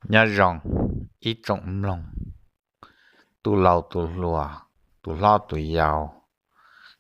Nyob zoo ib tsoom mloog, tus laus tus hluas, tus hlob tus yau,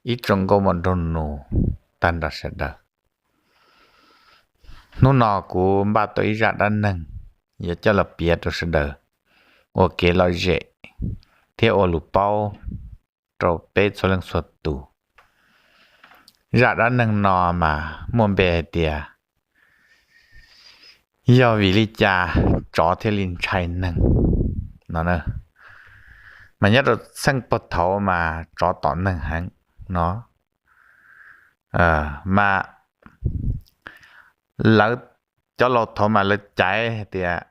ib tsoom nkauj muam nraug nus tag nrho sawv daws. Hnub no kuv npaj tau ib zaj dab neeg yuav coj los piav rau sawv daws ua kev lom zem thiab ua lus paub rau peb txhua leej txhua tus. Zaj dab neeg no mas muaj npe hais tias yog vim li cas tsov thiaj li ntshai neeg no. Mas nyob rau txheej puag thaud mas tsov tom neeg heev no. Mas lawv, cov laus thaud mas lawv caiv hais tias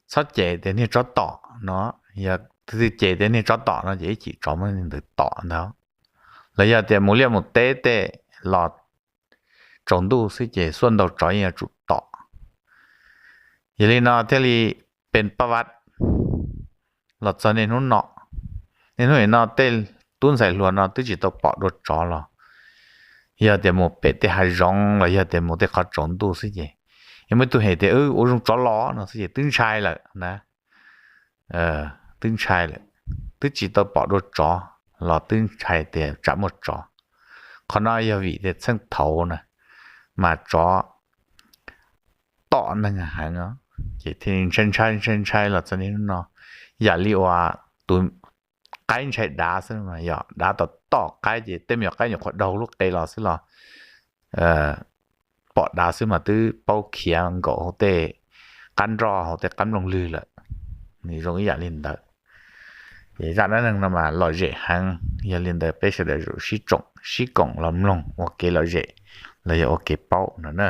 txhob cem tias niag tsov tom no. Yog tus twg cem tias niag tsov tom no ces ib chim tsov muab ntawd tom ntag. Los yog tias mus liaj mus teb tej los tsaus ntuj xwb ces xuaj ntau tsov yeej yuav tsum tom. Yog li no thiaj li pes paj vaj los txog niaj hnub no. Niaj hnub no tej tub ntxhais hluas no twb tsis tau pom dua tsov los, yog tias mus pem tej hav zoov los yog tias mus tej qhov tsaus ntuj xwb ces, yog muaj ib tug hais tias ua zoo tsov los no xwb ces twb ntshai lawm na. Twb ntshai lawm, twb tsis tau pom dua tsov los twb ntshai tias tsam muaj tsov. Qhov no yog vim tias txheej thaud na mas tsov tom neeg heev os. Ces thiaj ntshai ntshai ntshai ntshai los txog niaj hnub no, yam li uas tus qaib ntshai dav xwb, yog dav tom tom qaib ces tej me nyuam qaib nyuam qhuav daug lub qe los xwb los pom dav xwb mas twb paub khiav nkaum hauv tej qab nroj hauv tej qab nplooj lwg lawm. Nws zoo ib yam li ntawd. Ces zaj dab neeg no mas lom zem heev, yog li ntawd peb sawv daws sib tsoom sib koom los mloog ua kev lom zem los yog ua kev paub no na.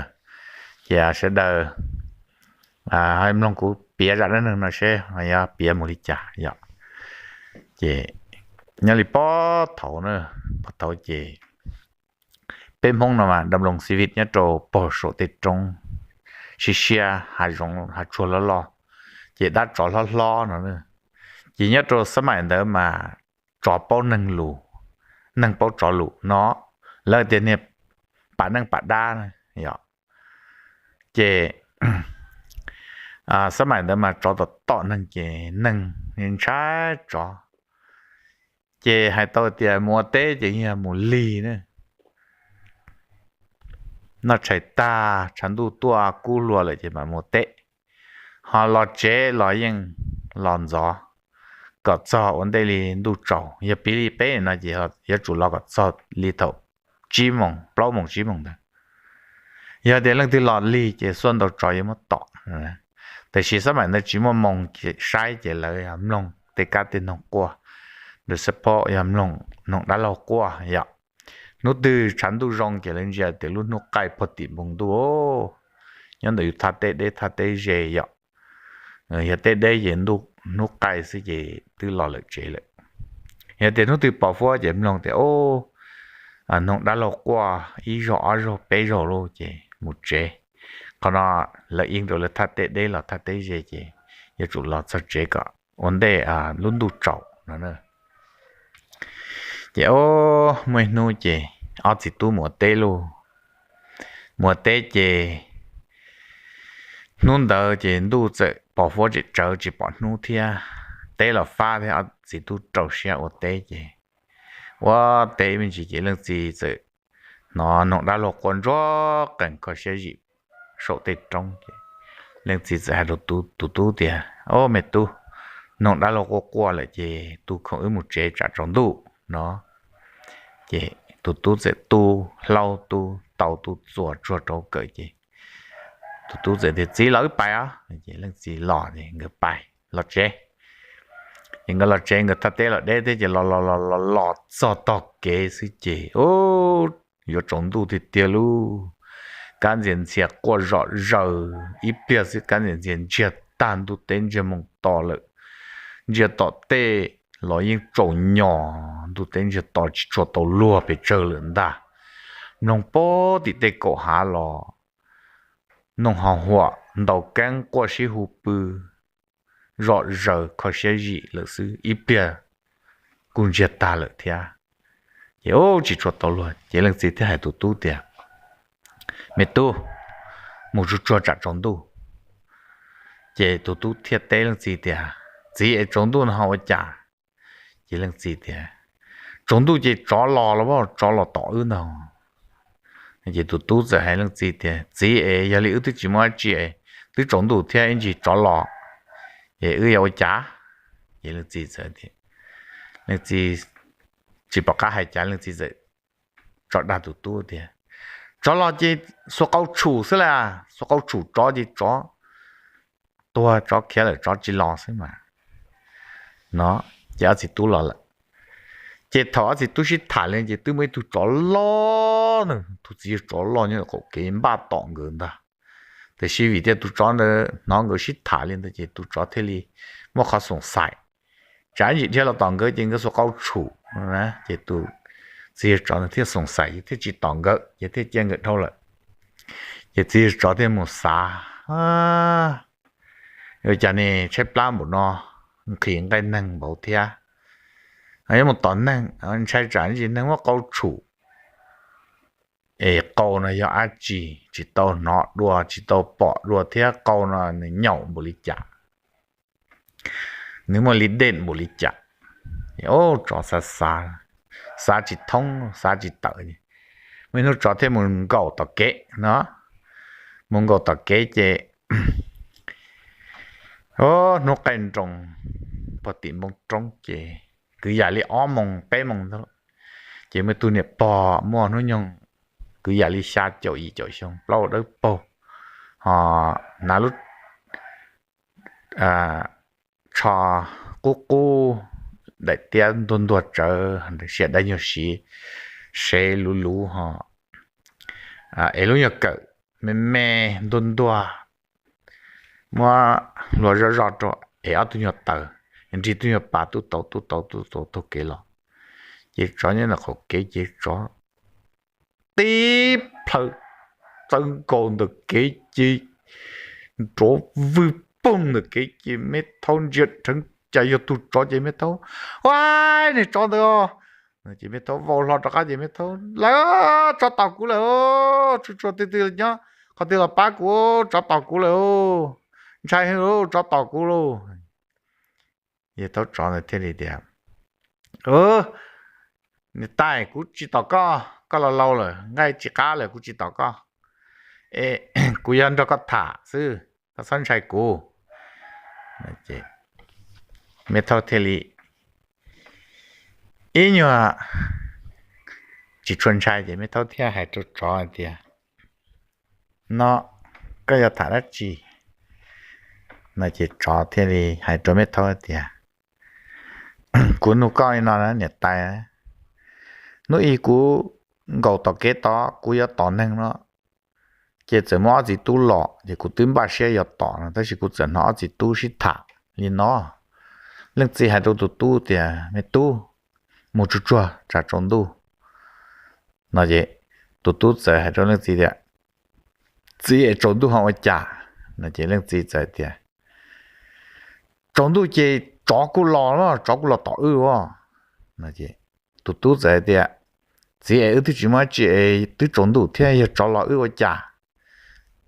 Ces sawv daws mloog kuv piav zaj dab neeg no seb yuav piav mus li cas yom. Ces nyob li puag thaud na, puag thaud ces peb Hmoob no mas dab nploos xi vi nyob rau puag saum tej roob siab siab, hav zoov hav tsuag loj loj, ces dab tsov hlob hlob no. Ces nyob rau xab maim ntawd mas tsov paub neeg lus, neeg paub tsov lus no, lawv tias niag pam neej pam dab na yom. Ces xab maim ntawd mas tsov tom tom neeg ces neeg ntshai tsov. Ces hais tau tias mus ua teb ces yog mus lig na, noj tshais tag tshav ntuj tuaj kub hlua lawm ces mam mus ua teb. Ho los tsev los yeej los ntxov kom txog ua ntej li ntuj tsaus. Yog piv li peb no ces yuav tsum los kom txog li thaum tsib moos, plaub moos tsib moos ntawd. Yog tias leej twg los lig ces xuaj ntau tsov yuav muab tom. Tab sis xab maim ntawd tsis muaj moos saib ces lawv yog mloog tej kab tej noog quaj, lawv xab phob yog mloog noog dab laug quaj yom. Hnub twg tshav ntuj zoo ces lawv ntsia tias lub hnub qaij puag tim npoo ntuj, nyob ntawm yus thaj teb deb thaj teb ze yom. Yog teb deb ces hnub qaij xwb ces twb los lawm tsev lawm. Yog tias hnub twg pos huab ces mloog tias noog dab laug quaj ib zaug ob zaug peb zaug lauj ces mus tsev. Qhov no lawv yeej rau lawv thaj teb deb los thaj teb ze ces yuav tsum los txog tsev kom ua ntej lub ntuj tsaus no. Ces muaj ib hnub ces ob txiv tub mus ua teb lauj. Mus ua teb ces hnub ntawd ces ntuj txawm pos huab tseem tsawv tsis pom hnub thiab, teb los fab thiab ob txiv tub rau siab ua teb ces ua teb me ntsis ces leej txiv txawm hnov noog dab laug quaj ntsuag qees kho siab zim saum tej roob ces leej txiv txawm hais rau tus tub tias, Au me tub, noog dab laug quaj quaj lawm ces tu khoom wb mus tsev tsam tsaus ntuj no. Ces tus tub txawm tu hlaub tu tau tu txuas tsuag rau kawm ces tus tub txawm tias, Txiv, los wb pais os. Ces leej txiv los ces nkawd pais los tsev. Ces nkawd los tsev nkawd thaj teb los deb thiab ces los los los los los txog tog kev xwb ces yuav tsaus ntuj tiag tiag lauj. Kab ntxias ntxhias quaj zom zaws ib pliag xwb kab ntxias ntxhias ntsiag tag ntuj teb ntsiag moos to lawm. Ntsiag tom tej los yeej tsaus nyos ntuj teb ntsiag to tsis tshua tau luag pes tsawg lawm ntag. Mloog puag tim tej kaum hav los noog ho huam ntaus keeb quaj sib hu pw zom zaws kho siab zim lawm xwb ib pliag kuj ntsiag tag lawm thiab. Ces tsis tshua tau luag ces leej txiv thiaj hais tus tub tias, Me tub, mus tsuag tsuag tsam tsaus ntuj. Ces tus tub thiaj teb leej txiv tias, Txiv, es tsaus ntuj no ho ua cas? Ces leej txiv tias, Tsaus ntuj ces tsov los los, tsov los tom wb ntag. Ces tus tub txawm hais leej txiv tias, Txiv, es yog li wb twb tsis muaj dab tsi es twb tsaus ntuj thiab ib ntsis tsov los, es wb yuav ua cas? Ces leej txiv txawm, leej txiv tsis pom qab hais cas, leej txiv txawm tso dag tus tub tias, Tsov los ces xuas qau tshum xwb las, xuas qau tshum tsov ces tsov tuag, tsov khiav lawm, tsov tsis los xwb mas. No ces ob txiv tub los lawm. Ces thaum ob txiv tub sib tham li ces twb muaj ib tug tsov loj, tus txiv yawg tsov loj nyob qaum kev npaj tom nkawd ntag. Tiam sis vim tias tus tsov ntawd hnov nkawd sib tham li ntawd ces tus tsov thiaj li muaj qhov xoom xaim, tsam ib ntsis dhia los tom nkawd ces nkawd xuas qau tshum. Ces tus txiv yawg tsov ntawd thiaj xoom xaim ces thiaj tsis tom nkawd ces thiaj cia nkawd dhau lawm. Ces txiv yawg tsov thiaj mus xav, Ua cas ne tshaib plab npaum no, nqhis nqaij neeg npaum thiab, yuav mus tom neeg, ntshai tsam ib ntsis neeg muab qau tshum es qau no yog dab tsi, tsis tau hnov dua tsis tau pom dua thiab qau no nws nyaum npaum li cas, nws muaj li dej npaum li cas. Tsov xav xav, xav tsis thoob xav tsis tawm, muaj ib hnub tsov thiaj mus nkaum tom kev no. Mus nkaum tom kev ces hnub qaij nroos puag tim npoo roob ces kwv yam li ob moos peb moos ntawd, ces muaj ib tug niam pog muaj hnub nyoog kwv yam li xya caum yim caum xyoo, plaub dawb paug, ho hnav lub tsho qub qub, daim tiab ntuag ntuag tsawv, sia dai nyuag siv, sev luv luv ho, es lub nyuag kawm me me ntuag ntuag, muab hlua zoj zoj rau, es ob tug nyuag taws, nrig tug nyuag pas tub tauv tub tauv tub tauv taug kev los. Ces tsov nyob ntawm qaum kev ces tsov tib plhaw txawb nkaus ntawm kev ces nrov vwg poog ntawm kev ces me thaub ntsia dheev cas yog tug tsov ces me thaub, Ua, niag tsov ntawd os! Ces me thaub vau hlo rov qab ces me thaub, Lawm, tsov tom kuv lawm, tsuag tsuag twg twg nyob qhov twg los pab kuv, tsov tom kuv lawm, ntshai heev lauj, tsov tom kuv lauj. Yawg thaub tsov ntawd thiaj li tias, Niam tais, kuv tsis tom koj, koj laus laus lawm, nqaij tsis qab lawm, kuv tsis tom koj. Kuv yog nrog koj tham xwb, koj txhob ntshai kuv. Me thaub thiaj li ib nyuag tsis tshua ntshai ces me thaub thiaj hais rau tsov hais tias, No, koj yuav tham dab tsi? No ces tsov thiaj li hais rau me thaub tias, Kuv nug koj li no na niam tais, hnub ib kuv nkaum tom kev tod kuv yuav tom neeg no, ces txawm muaj ob txiv tub los ces kuv twb npaj siab yuav tom no tab sis kuv txawm hnov ob txiv tub sib tham li no. Leej txiv hais rau tus tub tias, Me tub, mus tsuag tsuag tsam tsaus ntuj. No ces tus tub txawm hais rau leej txiv tias, Txiv, es tsaus ntuj ho ua cas? No ces leej txiv txawm tias, Tsaus ntuj ces tsov kuj los, tsov kuj los tom wb os. No ces tus tub txawm hais tias, Txiv, es wb twb tsis muaj dab tsi es twb tsaus ntuj thiab yog tsov los wb ua cas?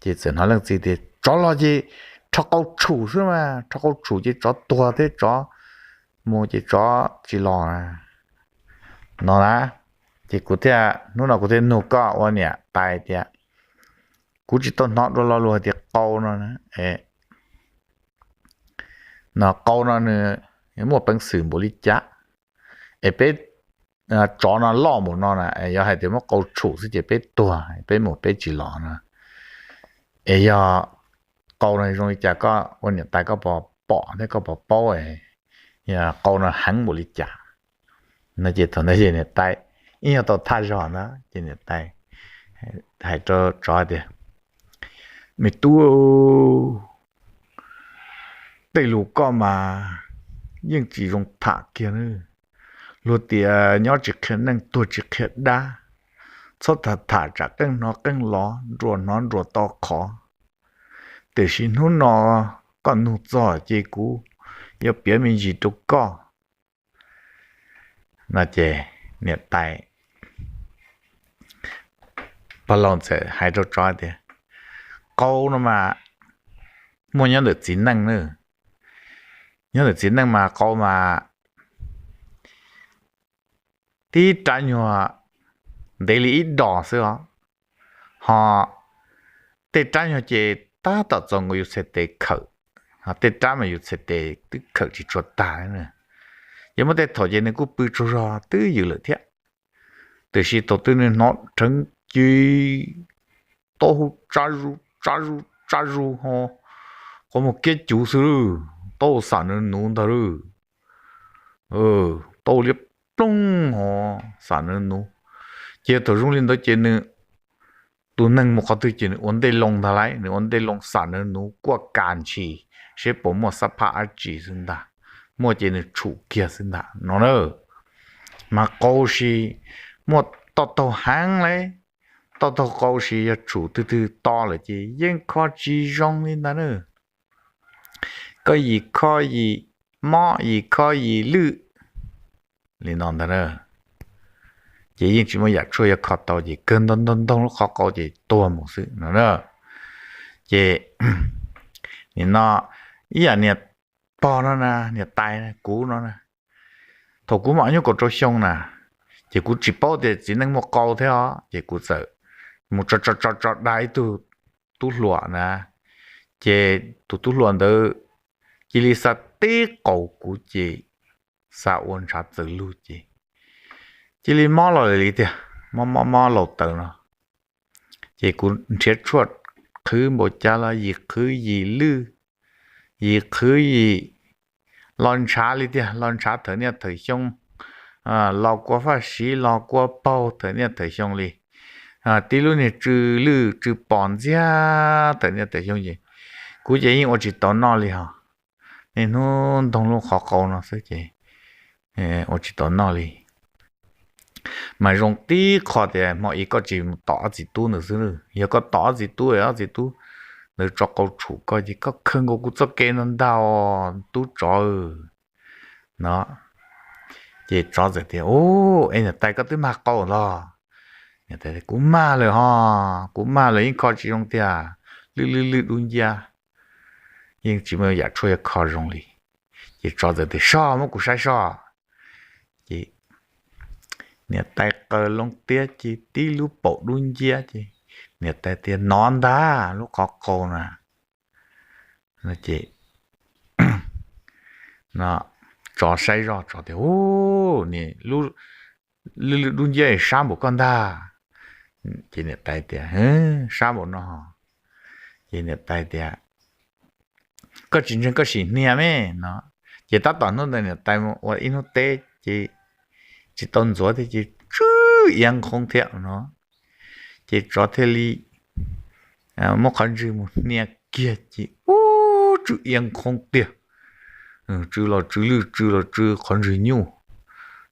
Ces txawm hnov leej txiv tias, Tsov los ces rho qau tshum xwb mas, rho qau tshum ces tsov tuag thiab tsov mus ces tsov tsis los no na. Ces kuv thiaj, hnub no kuv thiaj nug koj ua niam tais tias, kuv tsis tau hnov dua lo lus hais tias qau no, no qau no nws muaj peev xwm npaum li cas? Es peb tsov no loj npaum no na, yog hais tias muab qau tshum xwb ces peb tuag, peb mus peb tsis los no. Es yog qau no zoo li cas, koj ua niam tais koj puas pom thiab koj puas paub, yog qau no heev npaum li cas? No ces thaum ntawd ces niam tais ib nyuag tau thaj zog ntag ces niam tais hais rau tsov tias, Me tub, tej lus koj mas yeej tsis zoo tham kiag. Luag tias nyob tsis qhia neej tuag tsis qhia dab, txhob tham tham tsam qeej hnov qeej los, nruas hnov nruas to qhov. Tiam sis hnub no koj nug txog ces kuv yuav piav me ntsis rau koj. No ces niam tais pog laus txawm hais rau tsov tias, Qau no mas muaj nyob ntawm txiv neej na. Nyob ntawm txiv neej mas qau mas tib rab nyuag ntev li ib dos xwb os. Ho tej rab nyuag ces tab tom txaus nkaus yus txhais tes khawm, ho tej rab mas yus txhais tes twb khawm tsis tshua tag. Ces muaj tej thaum ces nws kuj pw tsaug zog twb ywm lawm thiab, tiam sis thaum twg nws hnov rheev ci taub hau tsab zus tsab zus tsab zus ho qhov muag kiab cuv xwb lawm, taub hau xam nws nuv ntag lawm, taub hau liab ploog ho xam nws nuv. Ces thaum zoo li ntawd ces nws, tus neeg mus qhov twg ces nws ua ntej loo ntag lauj, nws ua ntej loo xam nws nuv kuaj kas ntshis seb puas muaj xab phaj dab tsi xwb ntag. Muaj ces nws tshum kiag xwb ntag no na. Mas qau si muaj toj taug heev lauj, toj taug qau si yog tshum twg twg to lawm ces yeej kho tsis zoo li ntag na. Koj yim kho yim mob yim kho yim lwj li no ntag na. Ces yeej tsis muaj yam tshuaj yuav kho tau ces kawg nto ntoog ntoog lub qhov qau ces tuag mus xwb no na. Ces nim no ib yam niam pog no na, niam tais kuv no na, thaum kuv mam nyuj kaum rau xyoo na, ces kuv tsis paub tias txiv neej muaj qau thiab os, ces kuv txawm mus tso tso tso tso dag ib tug tub hluas na, ces tus tub hluas ntawd cia li xa tib qaus kuv ces xa ua ntshav txawm lug ces cia li mob los li tiag, mob mob mob laus taws no. Ces kuv nrhiav tshuaj qhwv npaum cas los yim qhwv yim lwj, yim qhwv yim los ntshav li tiag, los ntshav thawm niaj thawm xyoo, los kua faj siv los kua paug thawm niaj thawm xyoo li, tib lub niag tsw lwj tsw pos ntxiag thawm niaj thawm xyoo ces kuv ces yeej ua tsis tau noj li hos. Niaj hnub ntoog lub qhov qau no xwb ces ua tsis tau noj li. Mas zoo tib qho tias hmo ib koj tsis mus tom ob txiv tub ntawd xwb, yog koj tom ob txiv tub, ob txiv tub ntawd tso qau tshum koj ces koj khaws nkaus kuv txoj kev no ntag tub tsov no. Ces tsov txawm tias, Ub, es niam tais koj twb mag qau los? Niam tais, Kuv mag lawm hos, kuv mag lawm yeej kho tsis zoo tiag, lwj lwj lwj dub nciab, yeej tsis muaj yam tshuaj yuav kho zoo li. Ces tsov txawm tias, Soj, muab kuv saib soj. Ces niam tais qaws loo tiab ces tib lub paum dub nciab ces niam tais tias, Nov ntag lub qhov qau na. Ces tsov saib zoj tsov tias, Ub, lwj lwj dub nciab sab npaum koj ntag. Ces niam tais tias, Sab npaum no. Ces niam tais tias, Koj tsis ntseeg koj sim hnia me no. Ces tab tom hnub ntawd niam tais mus ua ib hnub teb ces tsis tau ntxuav thiab ces tsw iab nqhoob thiab no. Ces tsov thiaj li muab qhov ntswg mus hnia kiag ces ub, tsw iab nqhoob tiag. Tsw los tsw lwj, tsw los tsw qhov ntswg nyuj,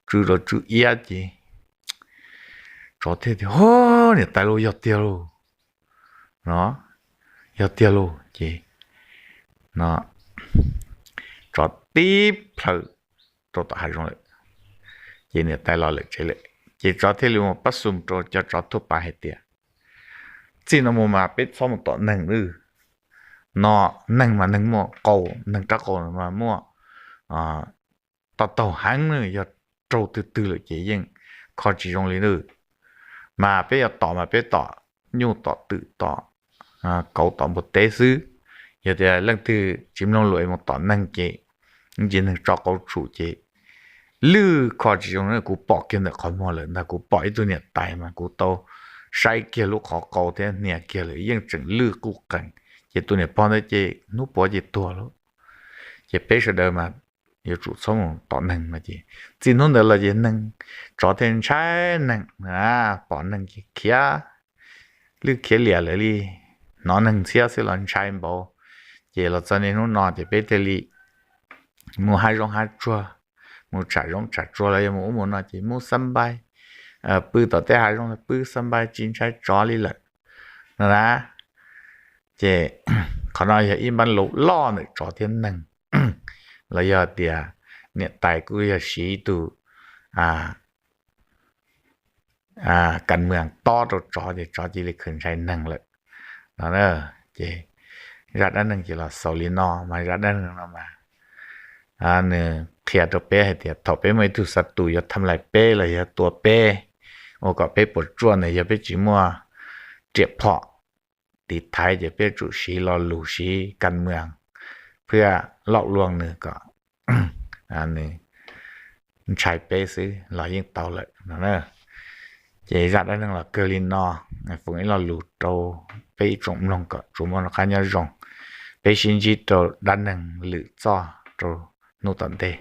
tsw los tsw iab ces tsov thiaj tias, Ho, niam tais lauj, yog tiag lauj no, yog tiag lauj. Ces no tsov tib plhaw rau tom hav zoov lawm. Ces niam tais los lawm tsev lawm ces tsov thiaj li mus pab xum rau cov tsov thuaj pav hais tias, Txij no mus mas peb txhob mus tom neeg lawm no. Neeg mas neeg muaj qau, neeg rab qau mas muaj toj taug heev na, yog raug twg twg lawm ces yeej kho tsis zoo li na. Mas peb yuav tom mas peb tom nyuj tom twm tom kauv tom npua teb xwb. Yog tias leej twg tsis mloog lus es mus tom neeg ces yeej tsis, neeg tso qau tshum ces lwj kho tsis zoo na. Kuv pom kiag ntawm qhov muag lawm ntag, kuv pom ib tug niam tais mas kuv tau saib kiag lub qhov qau thiab hnia kiag lawm yeej tseem lwj quj qees. Ces tus niam pog ntawd ces hnub puav ces tuag lawm. Ces peb sawv daws mas yuav tsum txhob mus tom neeg no ces txij hnub ntawd los ces neeg, tsov thiaj ntshai neeg, pom neeg ces khiav lwj khiav liam lawm li, hnov neeg ntxhiab xwb los ntshai npaum. Ces los txog niaj hnub no ces peb thiaj li mus hav zoov hav tsuag, mus tsham zoov tsham tsuag los yog mus ub mus no ces mus xab npaib, pw tom tej hav zoov los pw xab npaib tsis ntshai tsov li lawm no na. Ces qhov no yog ib npab lus loj ntawm tsov thiab neeg, los yog tias niam tais kuj yog siv ib tug kas mws tob rau tsov ces tsov cia li khaws ntshai neeg lawm no. Ces Zaj dab neeg ces los xaus li no mas zaj dab neeg no mas nws qhia rau peb hais tias thaum peb muaj ib tug xa tus yuav tham lais peb los yog tua peb, ua kom peb puas tsuaj ntawd, yog peb tsis muaj riam phom tiv thaiv ces peb yuav tsum siv lo lus siv kas mws phwj loj luaj nws kom nws ntshai peb xwb los yeej tau lawm no. Ces zaj dab neeg los kawg li no, foom ib lo lus rau peb ib tsoom mloog kom tsuas muaj noj qab nyob zoo. Peb sib ntsib rau dab neeg lwm txoj rau hnub tom ntej.